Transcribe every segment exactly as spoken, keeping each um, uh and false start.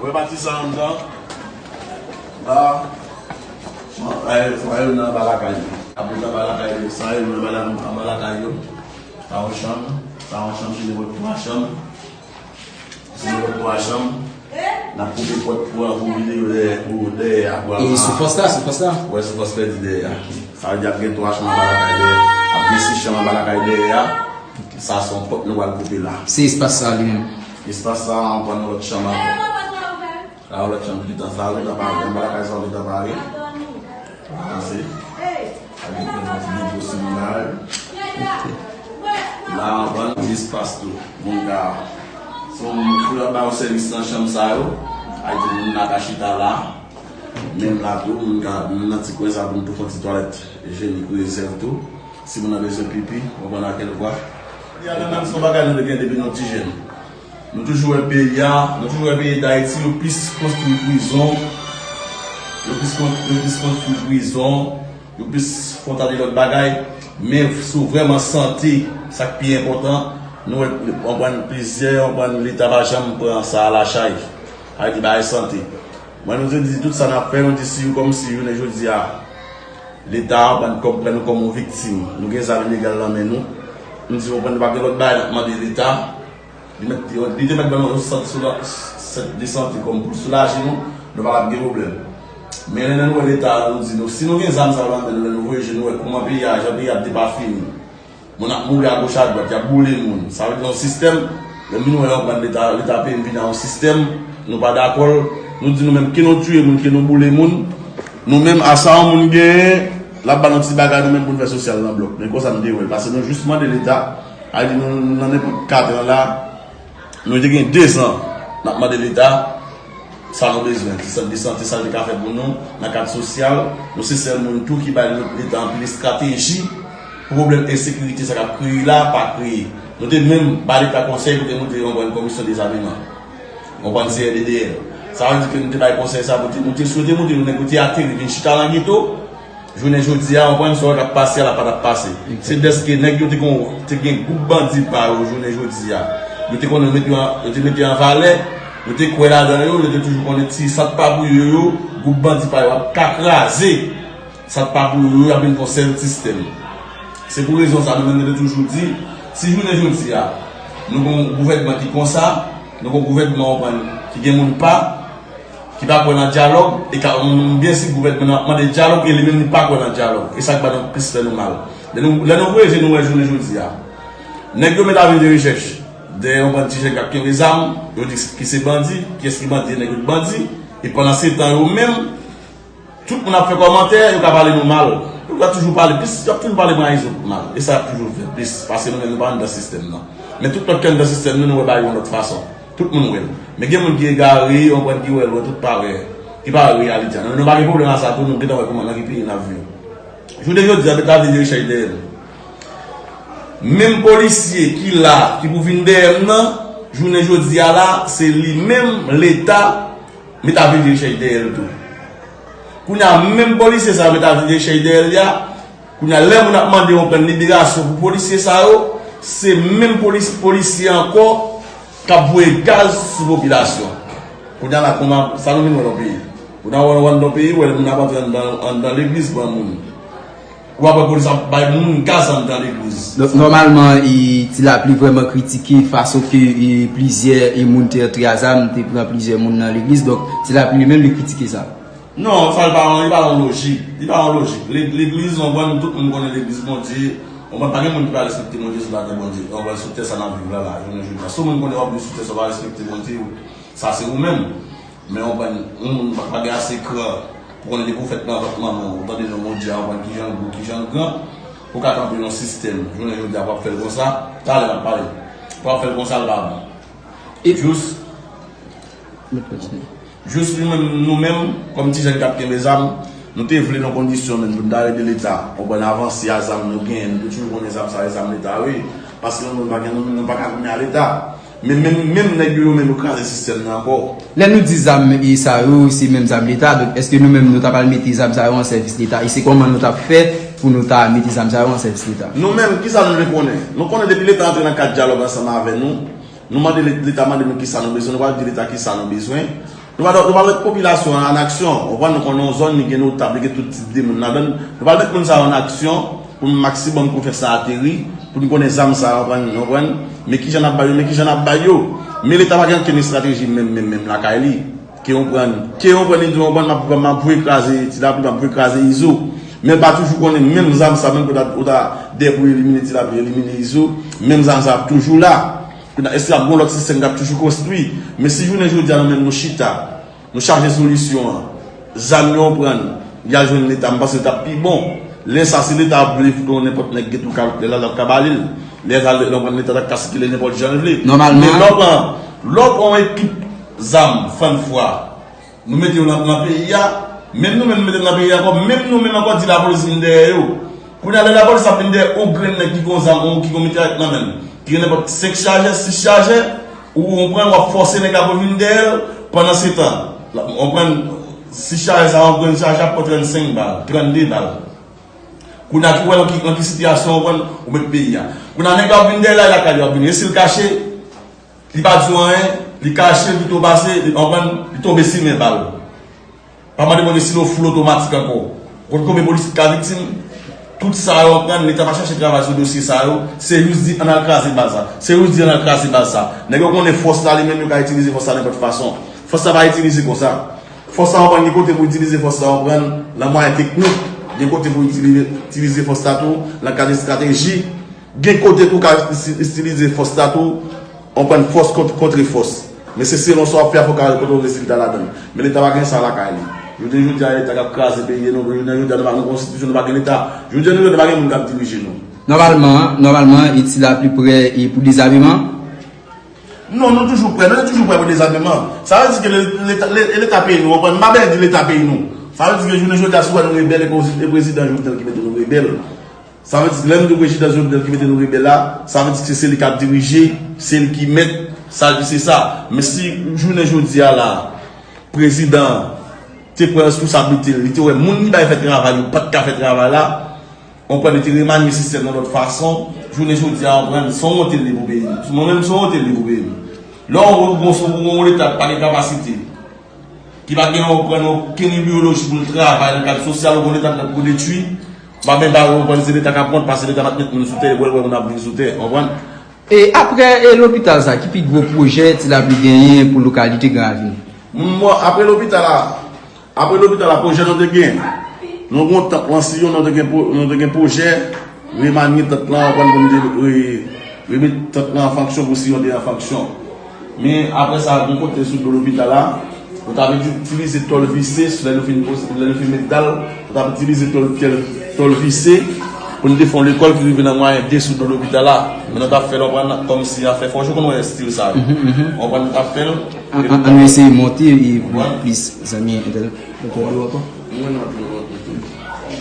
Wè pati sa anndan. La, sa yo nan anba lakay yo. Apre anba lakay yo, sa yo nan anba la- anba lakay yo. Sa yon chanm, sa yon chanm, se nivo twa chanm. Se nivo twa chanm. N ap koupe pòt pou an pou videyo dèyè, pou dèyè a, pou E sou fòs la, sou fòs la. Wè, sou fòs pèdi dèyè a. Sa vle di ap gen twa chanm anba lakay dèyè. Ap gen sis chanm anba lakay dèyè a. Sa se yon pòt nou pral koupe la. Se espas sa li menm. Espas sa, an pran yon lòt chanm ankò. Sa yon lòt chanm ki gentan pare, gentan pare. Anba lakay sa gentan pare. Avanse. Avèk yon ti nivo siminal. La, an pran yon ti espas tou. Moun ka, si yon moun fou ap ba yo sèvis nan chanm sa yo, a di moun la ka chita la. Menm la tou, moun ka, menm nan ti kwen sa pou nou tou fè yon ti twalèt ijenik rezèv tou. Si moun nan bezwen pipi, ou konn a kèl vwa. Peyi a nan menm se yon bagay nou te gen depi nou ti jèn. Nou toujou wè peyi a, nou toujou wè peyi Dayiti, yo plis konstwi prizon, yo plis kon- yo plis konstwi prizon, yo plis fè yon ta de lòt bagay, men sou vrèman sante, sa k pi enpòtan, nou wè, w konprann, plizyè, w konprann, Leta pa janm pran sa alachay. Sa vle di bagay sante. Mwen, nou te di tout sa n ap fè, nou di si, kòmsi jounen jodi a, Leta pran kòm, pran nou kòm yon viktim. Nou gen zam ilegal nan men nou. Nou di, w konprann, nou pa gen lòt bagay n ap mande Leta. Li mèt, li te mèt ban nou yon sant sou la, sant de sante kòm pou soulaje nou, nou pa t ap gen pwoblèm. Men lè nou wè Leta, nou di nou, si nou gen zam sa yo nan men nou, lè nou voye je nou wè kòman peyi a, jan peyi a depafini. Moun ap mouri agoch adwat, y ap boule moun. Sa vle di yon sistèm, lè m vin wè yo pran Leta, Leta peyi m vin a yon sistèm, nou pa dakò l. Nou di nou menm, ke nou tiye moun, ke nou boule moun, nou menm, a sa yon moun genyen, l ap ba nou ti bagay nou menm pou n fè sosyal nan blòk. Men konsa nou te wè l. Paske nou jis mande Leta, a di nou, nou nan nenpòt katran la, nou te gen dezan n ap mande Leta sa nou bezwen, ti sant de sante, sa l te ka fè pou nou nan kad sosyal. Nou se sèl moun tou ki bay Leta anpil estrateji pou pwoblèm ensekirite sa k ap kreye la pa kreye. Nou te menm bay Leta konsèy pou te moute yon bann komisyon dezameman. Yon bann C R D D L. Sa vle di ke nou te bay konsèy sa pou te moute, si yo te moute yon nèg pou te ateri vin chita nan geto, jounen jodi a, w konprann sa w t ap pase a la pa t ap pase. Se dèske nèg yo te gen, te gen gwoup bandi pa yo jounen jodi a. Yo te konnen yo mete yo an, yo te mete yo an valè, yo te kwè ladan yo, yo te toujou konnen ti sa t pa pou yo yo, gwoup bandi pa yo ap ka kraze sa t pa pou yo yo, y ap vin fè yon sèl sistèm. Se pou rezon sa, nou menm nou te toujou di, si jounen jodi a, nou gen yon gouvènman ki konsa, nou gen yon gouvènman, w konprann, ki gen moun pa, ki pa kwè nan dyalòg, e ka, m, m byen si gouvènman nan ap mande dyalòg, e li menm li pa kwè nan dyalòg. E sa k ba nou plis fè nou mal. Lè nou, lè nou voye je nou wè jounen jodi a, nèg yo mete avi de rechèch dèyè yon bann ti jèn k ap kenbe zam, yo di ki se bandi, kiyès ki bandi, nèg yo t bandi, e pandan se tan yo menm, tout moun ap fè kòmantè, yo ka pale nou mal. Yo ka toujou pale plis, y ap toujou pale Mayizo mal. E sa y ap toujou fè plis, paske nou menm nou pa anndan sistèm nan. Men tout lòt ki anndan sistèm nou, nou wè bagay yo yon lòt fason. Tout moun wè l. Men gen moun ki egare, w konprann, ki wè lwen, tout pa wè, ki pa wè reyalite a. Nou, nou pa gen pwoblèm a sa tou, nou gentan wè kòman, nan ki peyi n ap viv. Jounen jodi a, Leta vin rechèch dèyè nou. Menm polisye ki la, ki pou vin dèyè m nan, jounen jodi a la, se li menm, Leta, met avi de rechèch dèyè l tou. Kounye a, menm polisye sa yo met avi de rechèch dèyè l ya, kounye a, lè moun ap mande yon pran liberasyon pou polisye sa yo, se menm polis, polisye ankò k ap voye gaz sou popilasyon. Kounye a la, kòman, sa nou vin wè nan peyi? Kounye a, w wè nan peyi, w wè moun ap antre anndan, anndan legliz pran moun. Ou ap wè polis ap bay moun gaz anndan legliz. Donk, nòmalman, e, Ti Lapli vrèman kritike fason ke, e, plizyè, e, moun te antre a zam, te pran plizyè moun nan legliz. Donk, Ti Lapli li menm, li kritike sa. Non, sa li pa, li pa yon lojik. Li pa yon lojik. Le-, legliz, w konprann, tout moun konnen legliz Bondye. W konprann, pa gen moun ki pa respekte Bondye sou latè Bondye. W konprann, sou tè sa n ap viv la, la, jounen jodi a. Si yon moun konnen w ap viv sou tè sa, w pa respekte Bondye, sa se ou menm. Men w konprann, yon moun pa, pa gen ase kran pou konnen depi w fèt nan vant manman w, ou tande non Bondye a, w konprann kijan l gwo, kijan l gran, pou w ka kanpe yon sistèm. Jounen jodi a, pou w ap fè l konsa, talè n ap pale. Pou w ap fè l konsa, l pa bon. E jous, jous nou menm, nou menm, kòm ti jèn k ap kenbe zam, nou te vle nan kondisyon menm pou n ta ede Leta, w konprann, avanse a zam nou genyen, nou te toujou konnen zam sa, e zam Leta, wi. Paske nou menm pa gen, nou menm nou pa ka vini a Leta. Men menm, menm nèg yo, yo menm yo kraze sistèm nan ankò. Lè nou di zam e sa yo, se menm zam Leta, donk èske nou menm nou ta pral mete zam sa yo an sèvis Leta? E se kòman nou t ap fè pou nou ta mete zam sa yo an sèvis Leta? Nou menm, kisa nou vle konnen? Nou konnen depi Leta antre nan kad dyalòg ansanm avè nou, nou mande Le-, Leta mande nou kisa nou bezwen, nou pral di Leta kisa nou bezwen. Nou pral, nou pral met popilasyon an an aksyon. Ou konprann, nou konnen yon zòn, li gen notab, li gen tout tip de moun ladan l. Nou pral met moun sa yo an aksyon pou n maksimòm kou fè sa ateri, pou n konnen zam sa yo, konprann, konprann. Men kijan n ap bay yo, men kijan n ap bay yo. Men Leta pa gen okenn estrateji menm, menm, menm lakay li. Ke yon pran, ke yon pran, li di yon pran, m ap, m ap voye kraze Ti Lapli, m ap voye kraze Izo. Men l pa toujou konnen menm zam sa, menm kote ou ta dèyè pou elimine Ti Lapli, elimine Izo, menm zam sa ap toujou la. Kounye a, èske ap gen yon lòt sistèm k ap toujou konstwi? Men si jounen jodi a nou menm nou chita, nou chache solisyon an, zam yo pran, y al jwenn Leta, m panse l t ap pi bon. Lè sa, si Leta ap vle fout yon nenpòt nèg geto kalòt lè la, l ap ka ba li l. Lè sa, lè, lè pran Leta t ap ka sikile nenpòt jan l vle. Nòmalman. Men lè w pran, lè w pran yon ekip zam, fann fwa, nou mete yo nan, nan peyi a, menm nou menm nou mete yo nan peyi a ankò, menm nou menm ankò di lapolis vin dèyè yo. Kounye a, lè lapolis ap vin dèyè yon grenn nèg ki gon zam, ou ki gon mitrayèt nan men l, ki gen nenpòt senk chajè, sis chajè, ou konprann, w ap fòse nèg la pou l vin dèyè l, pandan se tan, w konprann, sis chajè sa, yon grenn chajè ap pran trannsenk bal, trannde bal. Kounye a, ki wè nan ki, nan ki sitiyasyon, ou konprann, ou met peyi a. Kounye a, nèg la ap vin dèyè la, lakay yo ap vin, e si l kache, li pa di w anyen, li kache, li pito pase, li, w konprann, li tonbe simen bal. Pa mande Bondye si l yon foul otomatik ankò. Ou konn konbyen polisye ki ka viktim? Tout sa yo, w konprann, Leta pa chache travay sou dosye sa yo. Se jis di, ann al kraze baz sa. Se jis di, ann al kraze baz sa. Nèg yo konnen fòs la, li menm, yo ka itilize fòs la nenpòt fason. Fòs la pa itilize konsa. Fòs la, w konprann, gen kote pou itilize fòs la, w konprann, nan mwayen teknik. Gen kote pou itilize, itilize fòs la tou, nan kad estrateji. Gen kote tou w ka isi-, itilize fòs la tou, w konprann, fòs kont-, kontre fòs. Men se selon sa w ap fè a, fò w ka wè kote w rezilta ladan l. Men Leta pa gen sa lakay li. Jounen jodi a, Leta k ap kraze peyi nou, jounen jodi a, nou pa gen konstitisyon, nou pa gen Leta. Jounen jodi a, nou pa gen moun k ap dirije nou. Nòmalman, nòmalman, e Ti Lapli prè e pou dezameman? Non, nou toujou prè, nou te toujou prè pou dezameman. Sa vle di ke le-, Leta, le-, Leta peyi nou, w konprann? M pa bezwen di Leta peyi nou. Sa vle di ke jounen jodi a, si w wè nou rebèl, e prezi-, e prezidan Jovenel ki mete nou rebèl. Sa vle di, lè m di prezidan Jovenel ki mete nou rebèl la, sa vle di ke se li k ap dirije, se li ki mèt, sa l di se sa. Men si jounen jodi a la, prezidan an te pran responsablite l, li te wè moun li bay fè travay yo pa t ka fè travay la, w konprann, li te remanye sistèm nan lòt fason, jounen jodi a, w konprann, se yon wont li ye pou peyi. Mwen menm, se yon wont li ye pou peyi. Lè w gon, gon, gon Leta ki pa gen kapasite, ki pa gen, w konprann, okenn ideyoloji pou l travay nan kad sosyal, ou konn Leta k ap pran pou detwi, w pa menm pa konprann se Leta k ap wont, paske Leta pa t met moun sou tè, e wè, wè moun ap viv sou tè, w konprann? E apre, e lopital sa, ki pi gwo pwojè Ti Lapli genyen pou lokalite Gran Ravin? Bon, apre lopital la, apre lopital la, pwojè nou te gen, nou gon tanp lan Siyon, nou te gen pwo-, nou te gen pwojè, remanye tant lan, w konprann, pou n te re-, remèt tant lan an fonksyon pou Siyon te an fonksyon. Men apre sa, gon kote sou do lopital la, nou t ap itilize tòl vise, lè nou fin poze, lè nou fin met dal, nou t ap itilize tòl, tòl, tòl vise pou n te fè yon lekòl ki rive nan mwayen de sou do lopital la. Men nou t ap fè l, w konprann, kòmsi afè fò, w konn wè estil sa yo. Mhm, mhm. W konprann, nou t ap fè l. An, an, ann eseye monte e pou plis zanmi entèl-, entèl-, ankò.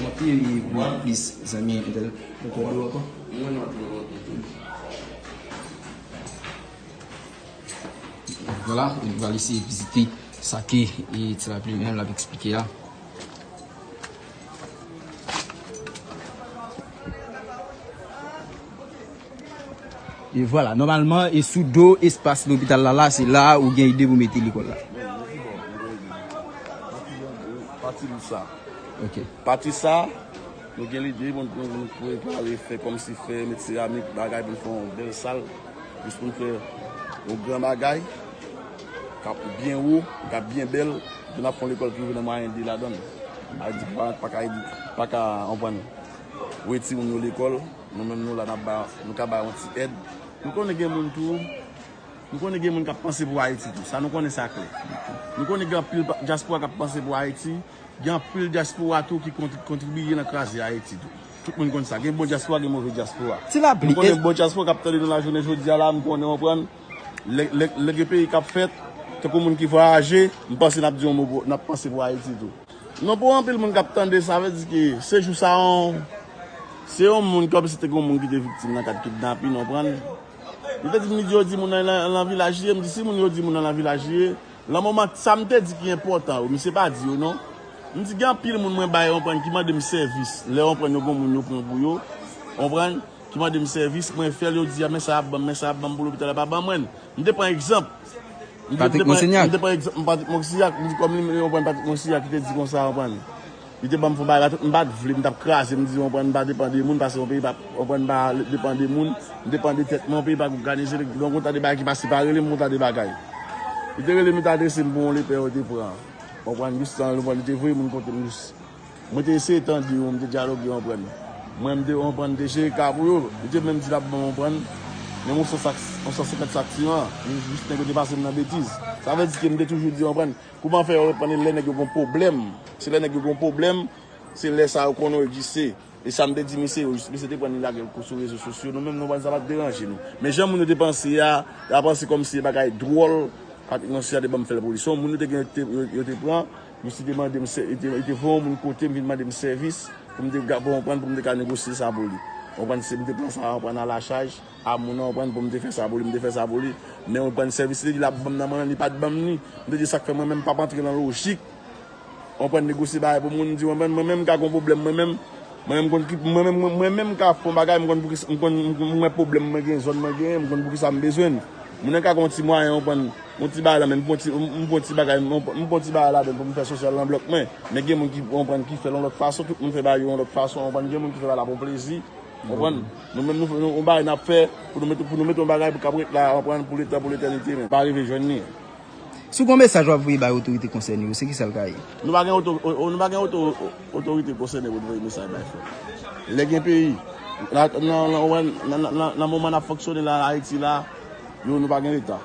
Monte e pou plis zanmi entèl-, entèl-, ankò. Vwala, nou pral eseye vizite sa ke, e, Ti Lapli menm l ap eksplike a. E vwala, nòmalman, e sou do espas lopital la, la, se la ou gen ide pou mete lekòl la. Pati sa. Ok. Pati sa, nou gen lide, bon, nou, nou prepare, fè kòmsi fè, met seramik, bagay, pou n fè yon bèl sal, jis pou n fè yon gran bagay, k ap byen wo, k ap byen bèl, epi n ap fè yon lekòl ki rive nan mwayen de ladan l. Sa vle di paran pa ka ede, pa ka, w konprann, retire moun yo lekòl, nou menm nou la, n ap ba, nou ka ba yon ti èd. Nou konnen gen moun tou, nou konnen gen moun k ap panse pou Ayiti tou. Sa nou konnen sa klè. Nou konnen gen anpil pa-, dyaspora k ap panse pou Ayiti. Gen anpil dyaspora tou ki kontri-, kontribiye nan kraze Ayiti tou. Tout moun konn sa. Gen bon dyaspora, gen move dyaspora. Ti Lapli, nou konnen e- bon dyaspora k ap tande nou lajounen jodi a la, m konnen, w konprann. Lè, lè, lè gen peyi k ap fèt, tankou moun ki vwayaje, m panse n ap di yon mo pou, n ap panse pou Ayiti tou. Non, pou anpil moun k ap tande, sa vle di ke se jou sa yon, se yon moun kòmsi te gen yon moun ki te viktim nan kad kidnapin, w konprann. Li te di m, li di yo di moun nan, nan, nan vilaj li ye, m di si moun yo di moun nan, nan vilaj li ye, nan moman sa m te di ki enpòtan yo, misye pa di yo non. M di gen anpil moun mwen bay, w konprann, ki mande m sèvis, lè w konprann yo gon moun yo pran pou yo, w konprann, ki mande m sèvis, mwen fè l, yo di a men sa y ap ban m, men sa y ap ban m pou lopital la, pa ban mwen l. M te pran egzanp. Patrick Monsignac. M te pran egzanp Patrick Monsignac, m di kòm li, m konprann Patrick Monsignac ki te di konsa, konprann. Li te ban m fon bagay, m pa t vle, m t ap kraze, m di, konprann, m pa depann de moun, paske yon peyi pa, konprann, pa depann de moun, m depann de tèt mwen, yon peyi pa k òganize, donk, yon ta de bagay ki pase pa rele m, yon ta de bagay. Li te rele m, li te adrese m pou yon lepè yo te pran. Konprann, jis tan, konprann, li te voye moun kote m, jis. Mwen te eseye tande yo, mwen te dyaloge, w konprann. Mwen, m te, w konprann, m te jere ka pou yo. Li te menm di l ap ban m, w konprann, menm yon san sak, yon san senkant sak siman. Men jis nèg yo te pase m nan betiz. Sa vle di ke m te toujou di, w konprann, kouman fè yo reponn lè nèg yo gon pwoblèm. Se lè nèg yo gon pwoblèm, se lè sa yo konnen yo egziste. E sa m te di misye, yo, misye te pran li lage l sou rezo sosyo. Nou menm, nou konprann, sa pa t deranje nou. Men jan moun yo te panse a, yo panse kòmsi se bagay dwòl, Patrick Monsignac te ban m fè l pou li. Se yon moun yo te gen, te, yo, yo te pran, Misye te mande m sè-, li te, li te voye yon moun kote m, vin mande m sèvis pou m te ka, pou w konprann, pou m te ka negosye sa pou li. W konprann, se m te pran sa, w konprann, alachaj a moun nan, w konprann, pou m te fè sa pou li, m te fè sa pou li. Men w konprann, sèvis li, li l ap ban m nan, mwen menm, li pa t ban m li. M te di sa k fè mwen menm m p ap antre nan lojik, w konprann, negosye bagay pou moun, m di mwen menm, mwen menm m ka gon pwoblèm, mwen menm, mwen menm m konn ki, mwen menm, mwen, mwen menm m ka fè yon bagay, m konn pou ki, m konn, m, m wè pwoblèm mwen gen, zòn mwen gen, m konn pou ki sa m bezwen l. Moun nan ka gon ti mwayen, w konprann, yon ti bagay la, men m pran ti, m, m pran ti bagay, m, m pran ti bagay ladan pou m fè sosyal nan blòk mwen. Men gen moun ki, w konprann, ki fè l yon lòt fason, tout moun fè bagay yo yon lòt fason, w konprann, gen moun ki fè bagay la pou plezi, w konprann. Nou menm, nou, nou, yon bagay n ap fè pou nou mete, pou nou mete yon bagay pou k ap ret la, w konprann, pou letan, pou letènite, men pa rive jwenn li. Si w gon mesaj w ap voye bay otorite konsène yo, se kisa l ka ye? Nou pa gen oto-, o-, o-, nou pa gen oto-, o-, otorite konsène pou nou voye mesaj bay, frè. Lè gen peyi, nan, nan, nan, nan, nan, nan, nan moman n ap fonksyone la, Ayiti la, yo, nou pa gen Leta.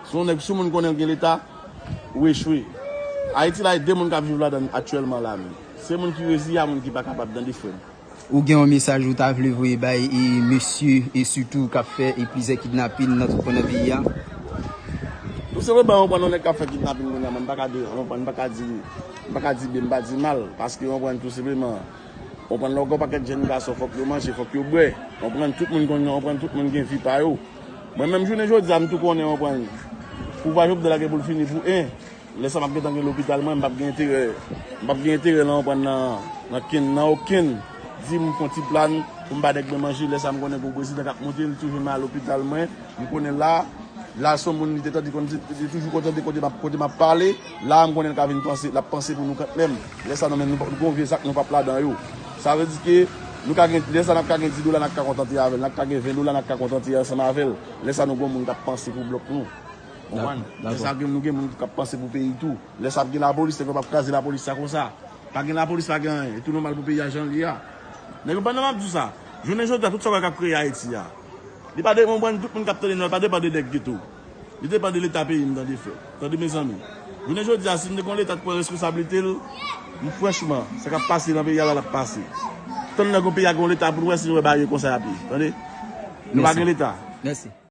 Si yon nèg, si yon moun konnen l gen Leta, ou echwe. Ayiti la, e de moun k ap viv ladan l aktyèlman la menm. Se moun ki reziye a moun ki pa kapab, tande, frè m. Ou gen yon mesaj ou ta vle voye bay e mesye e sitou k ap fè e plizyè kidnapin nan tout kwen nan peyi a? Tou senpleman, w konprann, yon nèg k ap fè kidnapin kounye a, mwen, m pa ka di, w konprann, m pa ka di, m pa ka di byen, m pa di mal, paske, w konprann, tou senpleman, w konprann, lè w gen yon pakèt jèn gason, fòk yo manje, fòk yo bwè, w konprann, tout moun konn, w konprann, tout moun gen vi pa yo. Mwen menm, jounen jodi a, m tou konnen, w konprann, pouvwa Jovenel la gen pou l fini pou en. Lè sa m ap gentan gen lopital mwen, m p ap gen enterè, m p ap gen enterè nan, w konprann, nan, nan kenn, nan okenn. Di m fè yon ti plan pou m ba nèg mwen manje, lè sa m konnen gen yon prezidan k ap monte, li toujou vin al lopital mwen, m konnen la, la se yon moun li te tande konn di, li toujou konn tande kote m ap, kote m ap pale, la m konnen l ka vin panse, l ap panse pou nou kanmenm. Lè sa nou menm, nou, nou gen yon vye sak, nou p ap ladan yo. Sa vle di ke nou ka gen, lè sa n ap ka gen dis dola, n ap ka kontante avè l, n ap ka gen ven dola, n ap ka kontante ansanm avè l. Lè sa nou gen yon moun k ap panse pou blòk nou. Konprann? Dakò, dakò. Lè sa gen, nou gen moun k ap panse pou peyi tou. Lè sa ap gen lapolis, nèg yo p ap kraze lapolis sa konsa. Pa gen lapolis, pa gen anyen. E tou nòmal pou peyi a jan l ye a. Nèg yo, pandan m ap di w sa, jounen jodi a, tout sa w wè k ap kreye Ayiti a, li pa de, w konprann, tout moun k ap tande nou, li pa depann de nèg geto. Li depann de Leta peyi m, tande, frè. Tande, mezanmi. Jounen jodi a, si n te gen yon Leta k pran responsablite l, m, franchman, sa k ap pase nan peyi a la, l ap pase. Tann nan gen yon peyi a gen yon Leta pou n wè si n wè bagay yo konsa y ap ye. Tande? Nou pa gen Leta. Mèsi.